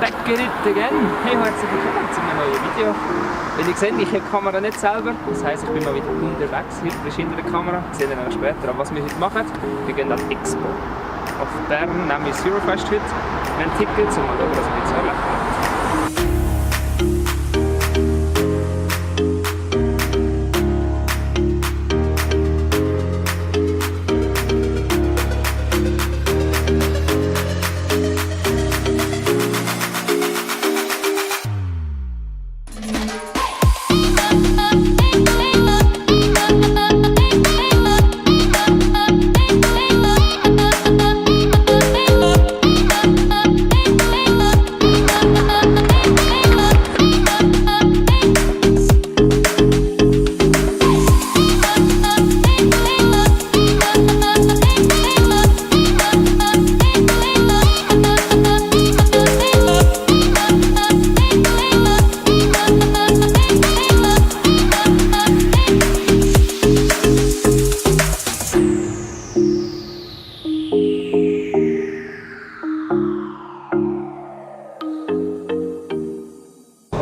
back at it again. Hey, herzlich willkommen zu einem neuen Video. Wie ihr seht, ich habe die Kamera nicht selber, das heisst, ich bin mal wieder unterwegs. Hilfe ist hinter der Kamera, das seht ihr noch später. Aber was wir heute machen, wir gehen an die Expo. Auf Bern nehmen wir das Eurofest heute. Wir haben Tickets und mal schauen, was wir jetzt erleben.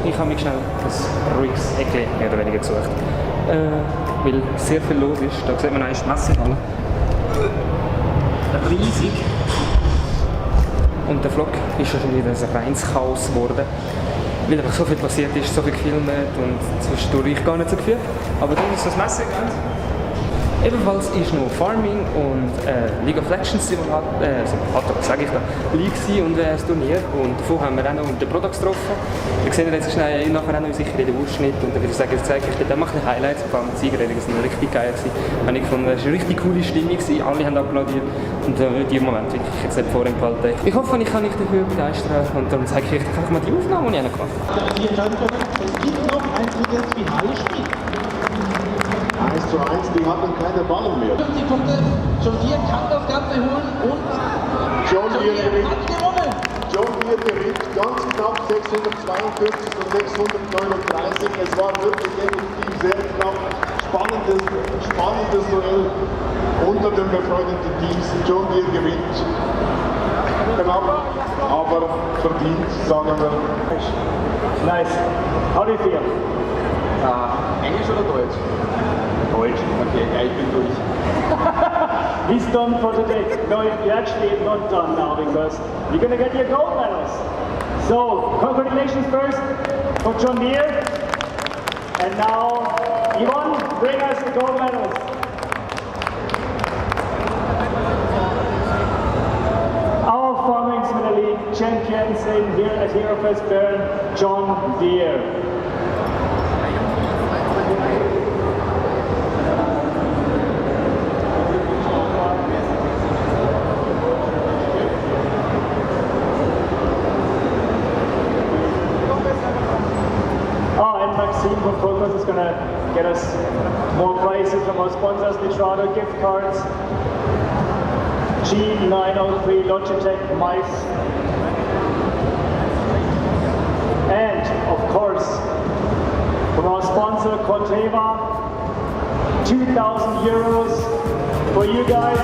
Ich habe mich schnell ein ruhiges Eckchen mehr oder weniger gesucht. Weil sehr viel los ist. Da sieht man eigentlich die Messehalle. Riesig. Und der Vlog ist schon wieder ein reines Chaos geworden. Weil einfach so viel passiert ist, so viel gefilmt und zwischendurch gar nicht so viel. Aber dann ist das Messe gegangen. Ebenfalls ist noch Farming und League of Legends Simulator, sage ich da, League und das Turnier. Und davor haben wir auch noch den Products getroffen. Wir sehen jetzt schnell nachher auch noch sicher in den Ausschnitt. Und dann würde ich sagen, jetzt zeige ich dir dann die Highlights. Vor allem die Siegerrede, das war richtig geil. Ich fand, es war eine richtig coole Stimmung, alle haben applaudiert. Und diesen Moment will ich jetzt nicht vorenthalten. Ich hoffe, ich kann dich dafür begeistern. Und dann zeige ich euch einfach mal die Aufnahme, die ich gemacht habe. Vielen Dank. Es gibt noch ein drittes Finale-Spiel. 1:1, die hatten keine Ballen mehr. 50 Punkte, John Deere kann das Ganze holen und John Deere hat gewonnen. John Deere gewinnt ganz knapp 642 und 639. Es war wirklich definitiv sehr knapp. Spannendes Duell unter den befreundeten Teams. John Deere gewinnt knapp, aber verdient, sagen wir. Nice. How do you feel? Englisch oder Deutsch? Deutsch. Okay, ja, ich bin durch. He's done for today. No, you're actually not done now because you're going to get your gold medals. So, congratulations first for John Deere. And now, Yvonne, bring us the gold medals. Our Farming Simulator League champions here at Eurofest Bern, John Deere. Maxime from Focus is going to get us more prizes from our sponsors, Nitrado gift cards, G903 Logitech mice, and of course from our sponsor Corteva, 2,000 euros for you guys.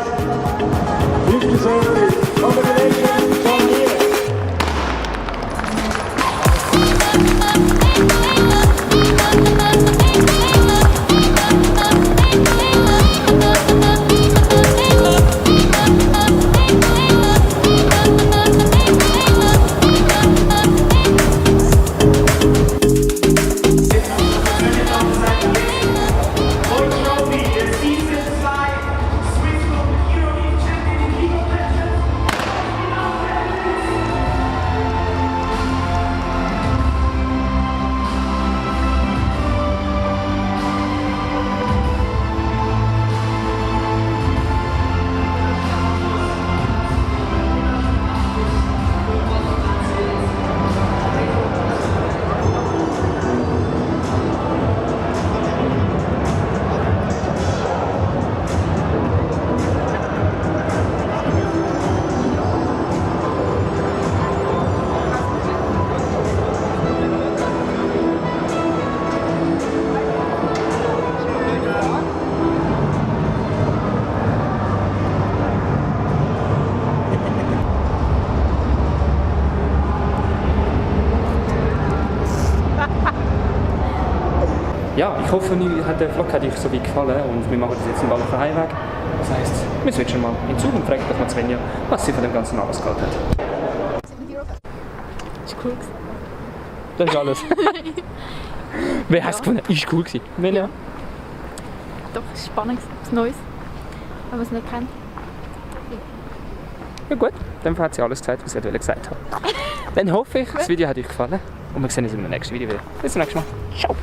You deserve it. Congratulations, John Deere. ja, ich hoffe, der Vlog hat euch so wie gefallen und wir machen das jetzt bald auf den Heimweg. Das heisst, wir switchen mal in Zug und fragen doch mal Svenja, was sie von dem ganzen Abend gehalten hat. Ist cool gewesen. Das ist alles. Wer hat es gefunden? Ist cool gewesen. Svenja? Doch, es ist spannend, etwas Neues, wenn man es nicht kennt. Ja gut, dann hat sie alles gesagt, was ich gesagt habe. Dann hoffe ich, das Video hat euch gefallen und wir sehen uns im nächsten Video wieder. Bis zum nächsten Mal. Ciao!